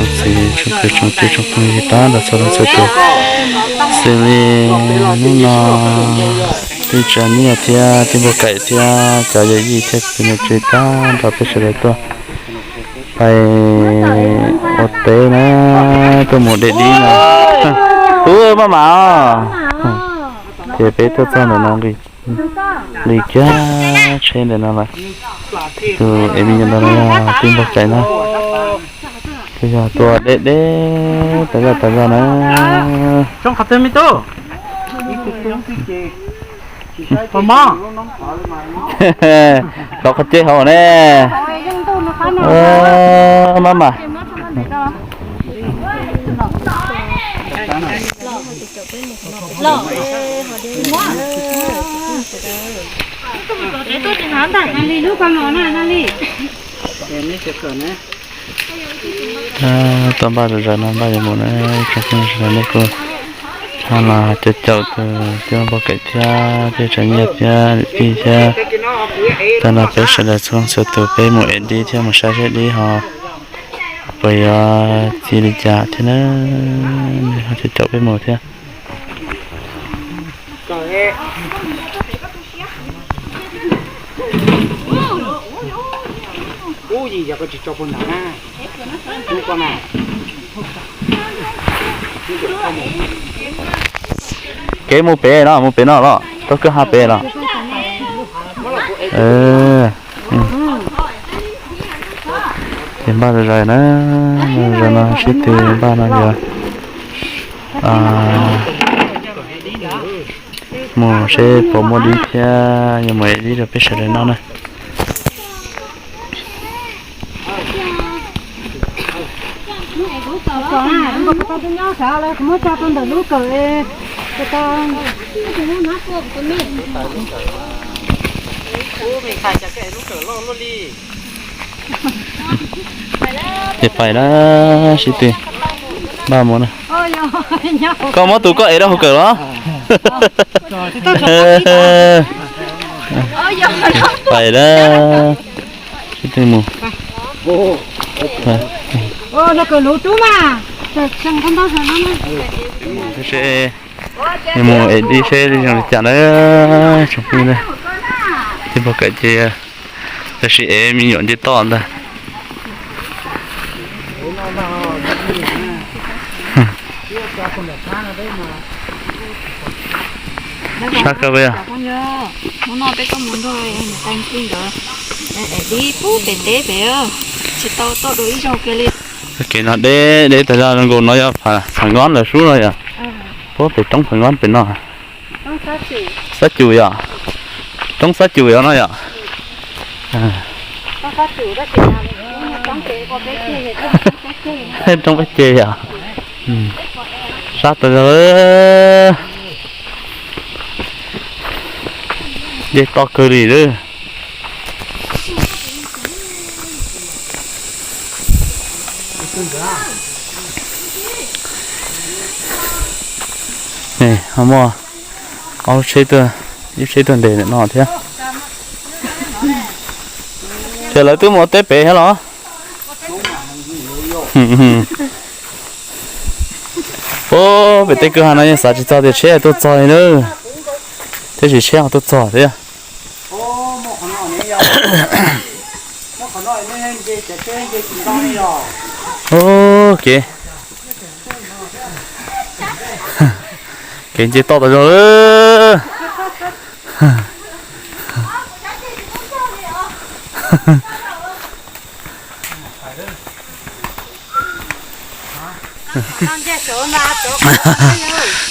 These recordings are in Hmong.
Xws li tsoom kwv tsoom tij tsoom phooj ywg tag nrho txhua leej txhua tus, xws li hnub no twb tsav nyiaj thiab twb npau kaim thiab cov yawm yij thiab kwv tij neej tsa tag nrho peb sawv daws tuaj pais ua teb na, tuaj mus de dib no. Ub, maj mam os. Ces peb tuaj txog ntawm no nqis kiag tsheb ntawm no lawm. Tus ev me nyuam ntawd no yog tij npog kaim na. Twb yog tuaj deb deb tas zog tas zog na. Rov qhov ceg hauv ne. Maj mam. Tau npaj zom zaws no npaj yuav mus na, tsoom phooj ywg sawv daws nej kuj ho los caum caum tus tij npog kaim thiab tij tsav nyiaj thiab niam tij thiab. Tag no peb sawv daws txhua leej txhua tus peb mus ev dib thiab mus saib seb dib ho puas yuav txi li cas thiab na, ho caum caum peb mus thiab. Kev mus pem no, mus pem no los tau kwj ha pem los. Ces npaj zom zaws na, npaj zom zaws no sib tw npaj no yog mus seb puas muaj dib thiab yuav mus ev dib rau peb sawv daws noj na. Ces pais na, sib tw npaj mus na. Koj muab tus koj ev rau hauv kawm los? Pais na, sib tw mus. Mus ev dib seb zoo li cas na, tsoom phooj ywg na. Tij npog kaim ces tam sim ev me nyuam nce toj ntag. Sab kawg li. Hnub no peb tuaj mus nrog niam tais nkawd ev dib pub pem teb pem, tsis tau tuaj dua ib zaug kiag li. Kev no deb deb tas zog, zoo nkaus no yog Pham Ngob lawv sub no yom. Puag pem roob Pham Ngob pem no. Xab Cum yom. Roob Xab Cum yom no yom. Roob Pab Ceg yom. Sab tas zog. Nce toj kawg li lawm. Ho muaj ob lub tsheb tuaj, ib tsheb tuaj ntes ntawm no thiab. Ces lawv twb mus ua teb pem thiab los? Ub, pem tej kwj ha no yeej xav tsis txog tias tsheb tuaj txog li na. Tab sis tsheb ho tuaj txog thiab. Ub, kev, kev nce toj tas zog lawm.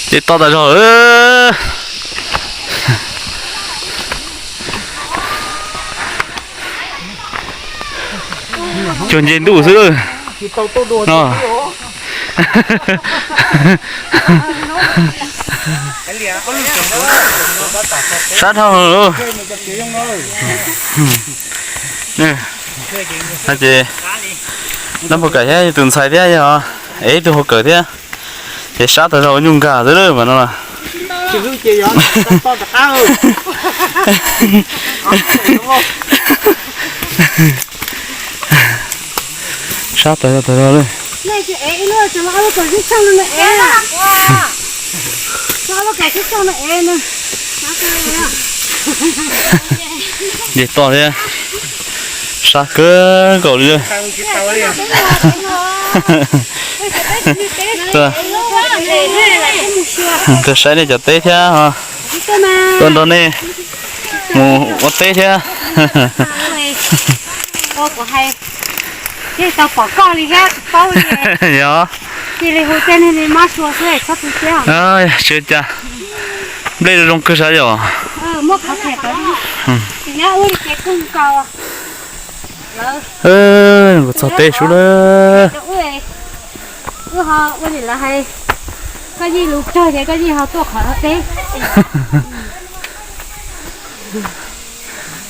Nce toj tas zog. Cuag nce ntuj xwb lawm. Sab dhau. Ces nab pov kawm thiab tus ntxhais thiab yog ev ib tug hauv kawm thiab, ces sab tas zog ua nyuj nkag xwb lawm mas no. Sab tas zog tas zog li. Nej tsis ev ib lub tso ob lub kom xwb tsoog no ev na. Tso ob lub kom xwb tsoog no ev na. Nce toj thiab. Sab kawg nkaus li. Kawg saib nej cov teb thiab. Tuaj nrog nej mus ua teb thiab. Tau pom koj li thiab paub li. Yog. Cia li hu tej neeg li mab sua xwb txhob tu siab. Tsis ua cas. Nplej zoo kawg sav yom. Muab qhov phem tau. Ua li ces kawg nkaus. Kuv txog teb sub lawm. Wb ho ua li lawv hais, koj yeej lus tsawg ces koj yeej ho tuaj qhov no teb.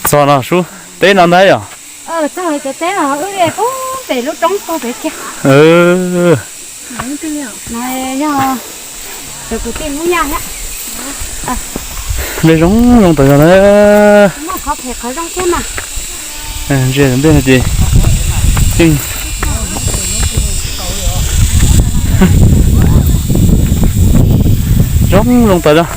Txog no sub, teb no ntag yom. Txog cov teb no wb pem lub roob pem kiag. Yog cov kwv tij Hmoob Yaj thiab. Nplej zoo zoo tas zog na. Muaj qhov phem qhov zoo thiab mas. Ntsia nplej no ces yeej zoo zoo tas zog.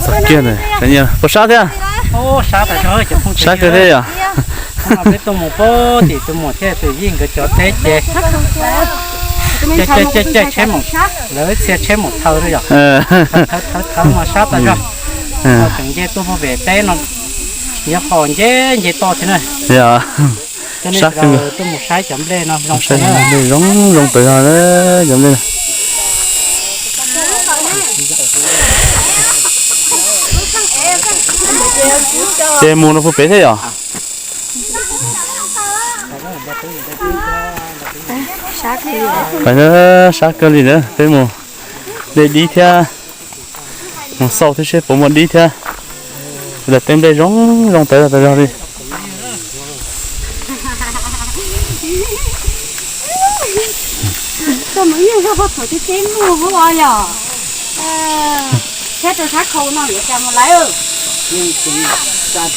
Txog kiag ntawm, puas sab thiab? Sab kawg thiab yom. Peb tuaj mus pab tim tus muam thiab tus yij nkawd cov teb ces caij caij tsheb mus, lawv txhia tsheb mus thaw yom. Thawv thawv mas sab tas zog. Tseem nce tuaj pem teb no, yuav qhov nce nce toj thiab na. Sab kawg. Tuaj mus saib cov nplej no zoo, nplej zoo zoo tas zog cov nplej. Ces mus no puag pem thiab yom. Sab kawg li na, peb mus de dib thiab, mus xauj thiab seb puas muaj dib thiab. Sawv daws tej nplej zoo zoo tas zog tas zog li.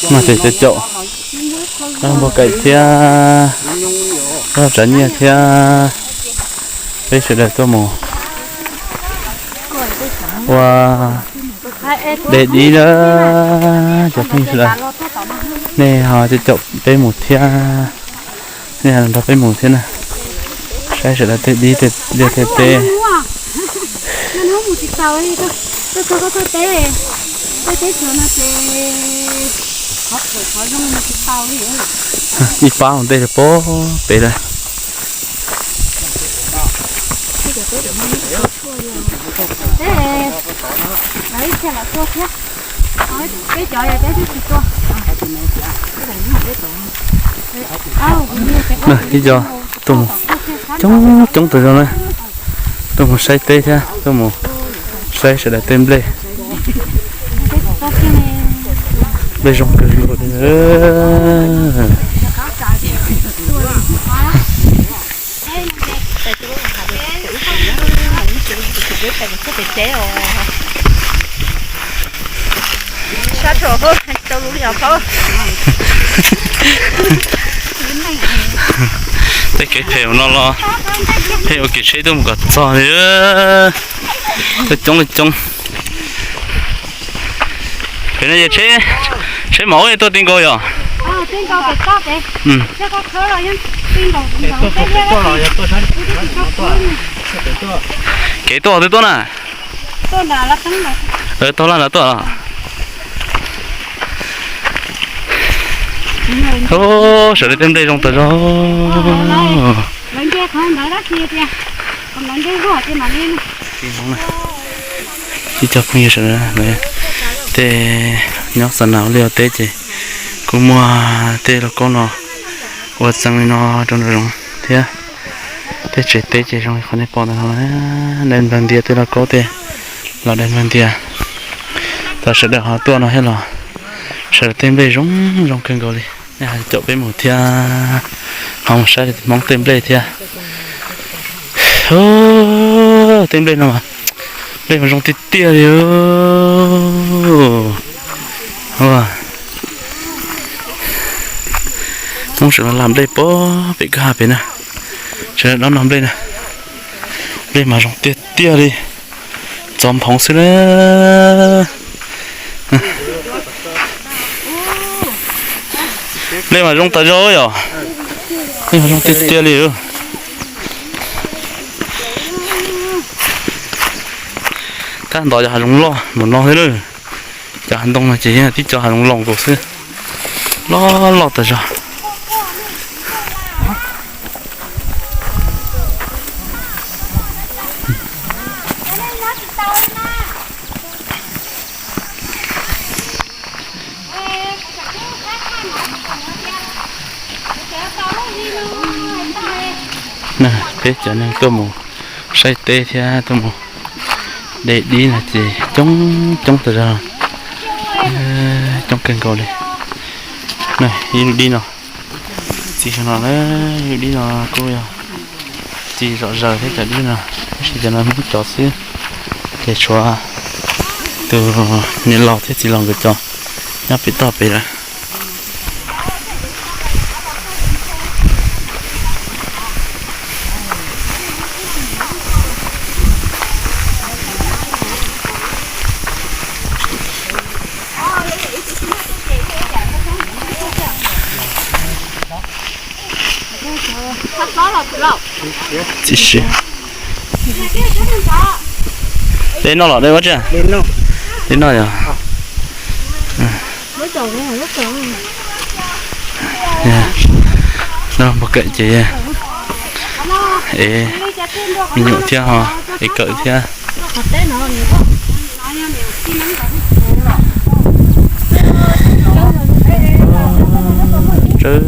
Mas tes caum, npua kaim thiab, tsav nyiaj thiab, peb sawv daws tuaj mus ua de dib na. Cov phooj ywg sawv daws, nej ho caum peb mus thiab, nej nrog peb mus thiab na. Saib sawv daws tej dib tej liaj tej teb. Ib pab mus ntej rau pem lawm. Ib co tuaj mus coob coob tas zog na, tuaj mus saib teb thiab tuaj mus saib sawv daws tej nplej. Nplej zoo kawg li. Tej kev phem no los phem ua kev tsheb tuaj mus kom txog li. Coob li coob. Pem no yog tsheb, tsheb mov tuaj ti nkaus yom. Kev tuaj twg tuaj na? Taug laj lawv tuaj los. Sawv daws tej nplej zoo tas zog. Ib co phooj ywg sawv daws, tej nyob xa nas ua liaj ua teb ces kuj muaj tej lauj kaub no ua txeev li no rau nram zoov thiab. Tej tsev teb ces zoo li qhov nej pom ntawd no, daim nplawg ntias tej lauj kaub tej los daim nplawg ntias. Thaum sawv daws ho tuaj no thiab los sawv daws tej nplej zoo zoo kawg nkaus li. Nej ho caum peb mus thiab, ho mus saib Hmoob tej nplej thiab. Tej nplej no, nplej mas zoo tiag tiag li. Ua, Hmoob sawv los la nplej pem kwj ha pem na. Sawv daws noj nplej na. Nplej mas zoo tiag tiag li. Txov nphoov xwb na. Nplej mas zoo tas zog yom. Nplej mas zoo tiag tiag li. Tab ntov cov hav zoov loj mus no xwb na. Cov hav ntoo no ces tib co hav zoov loj nkaus xwb. Loj loj tas zog. Peb cov neeg tuaj mus saib teb thiab tuaj mus de dib no ces coob coob tas zog, coob kawg nkaus li. Ib lub dib no, txiv no, ib lub dib no kuj yog txiv zom zaws thiab cov dib no, tab sis cov no Hmoob cov xwb, ces tshuav tus niam laus thiab txiv laus nkawd cov nyob pem toj pem lawm. Txiv si, dej noj los dej ua tsi? Dej noj yog. Noj npog kawm ces ev me nyuam thiab ho ev kawm thiab. Tsawb,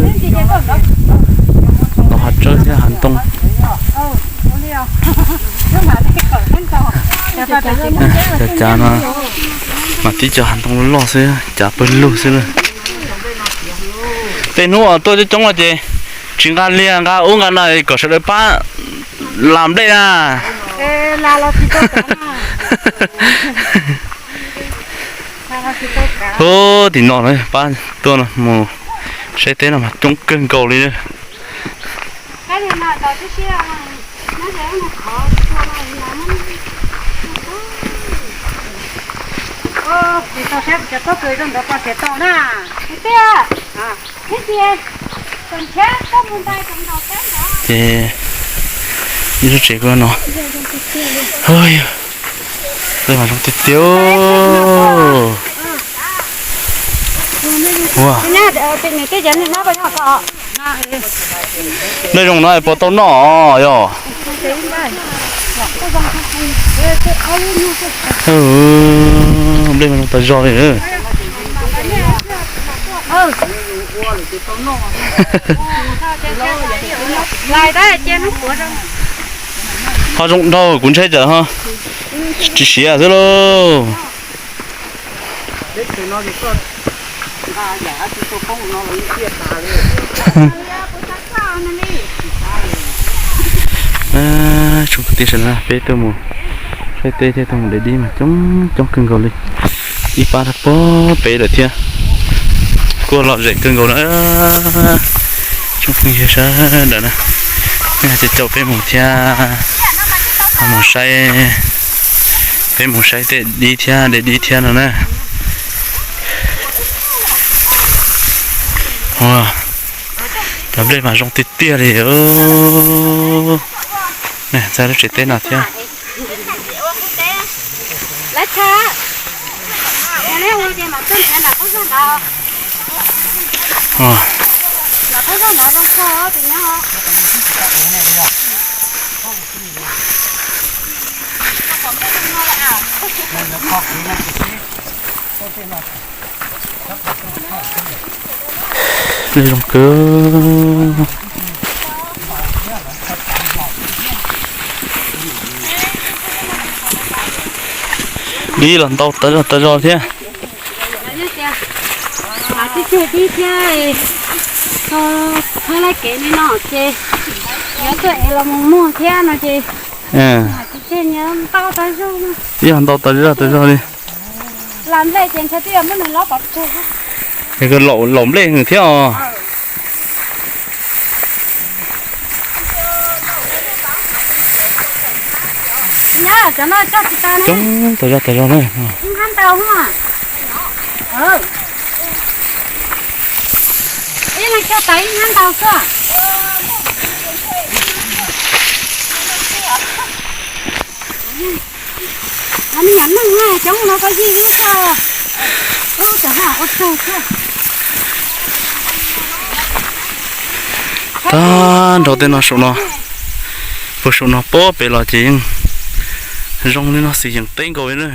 tau hav tsawb thiab hav ntoo. Cov cav no mas tib co hav ntoo loj xwb, cav pawg lug xwb na. Tej hnub uas tuaj coob coob no ces tsis nqa liag nqa ub nqa no kom sawv daws pab la nplej na. Ub, tim no pab tuaj mus saib teb no mas coob kawg nkaus li. Ces ib lub tsev kuj no, ua, nplej zoo no puas tau noj yog? Nplej mas zoo tas zog li. Ho zoo dhau kuv ntshai tsam ho tsis siav xwb lauj. Tsoom kwv tij sawv daws, peb tuaj mus saib teb thiab tuaj mus de dib mas coob coob kawg nkaus li. Ib pab rau pem lawm thiab. Kuj lom zem kawg nkaus na. Tsoom phooj ywg sawv daws na, nej caum peb mus thiab, mus saib, peb mus saib tej dib thiab de dib thiab no na. Cov nplej mas zoo tiag tiag li. Txog lub tsev teb no thiab. Nplej zoo kawg. Dib los ntau tas zog tas zog thiab. Dib thiab, thawj laj kev li no ces yuav tuaj ev los mus muag thiab no ces ntau tas zog, ib yam ntau tas zog tas zog li. Lam nplej ces ntshai twb yuav muab nws lob pov tseg. Laum nplej thiab os. Cov no cog tsis tau ne. Coob tas zog tas zog ne. Ib hnab ntau. Ib leeg cog tau ib hnab ntau xwb. Me nyuam neeg coob no koj yig ib tag. Ub, tag nrho tej no saum no, puag saum no pob pem los ces yeej zoo li no xwm yeem teb nkaus li na.